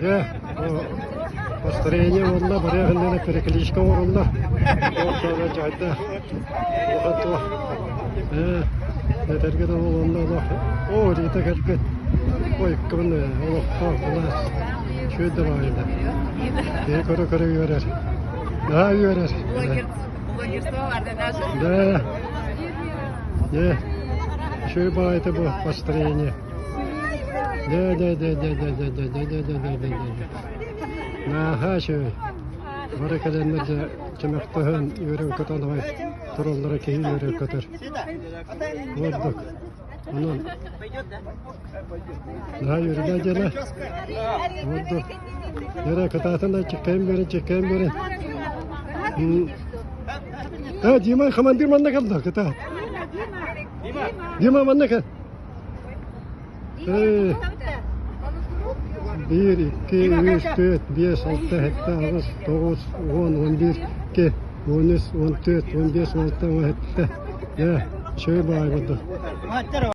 Дьэ, построение уонна барыах иннинэ перекличка оҥорулла. Ол дьайда. Улахан туох. Ээ, этэргэ да буолуонна олох. Оо, Рита кэлбит. Ой, иккибин олохтоох былаас. Үчүгэй да баҕайыта. Киһи көрө-көрө үөрэр. Наһаа үөрэр. Да. Дьэ, үчүгэй баҕайыта бу построение. Дэ-дэ-дэ-дэ-дэ-дэ-дэ-дэ-дэ-дэ-дэ. Наһаа үчүгэй. Бары кэлэннэр дьэ чөмөхтөһөн үөрэн-көтөн аҕай тураллара киһи үөрэр-көтөр. Ордук. Онон наһаа үөрүүлээх дьыала. Ордук. Эрэ кытаатан да чиккэйэн биэрин, чиккэйэн биэрин. Э, Дима, командир манна кэллэ, кытаат. Дима манна кэл. Биир, икки, үс, түөрт, биэс, алта, сэттэ, аҕыс, тоҕус, уон, 11, икки, 13, 14, 15, 16, 17. Дьэ, үчүгэй баҕайы курдук.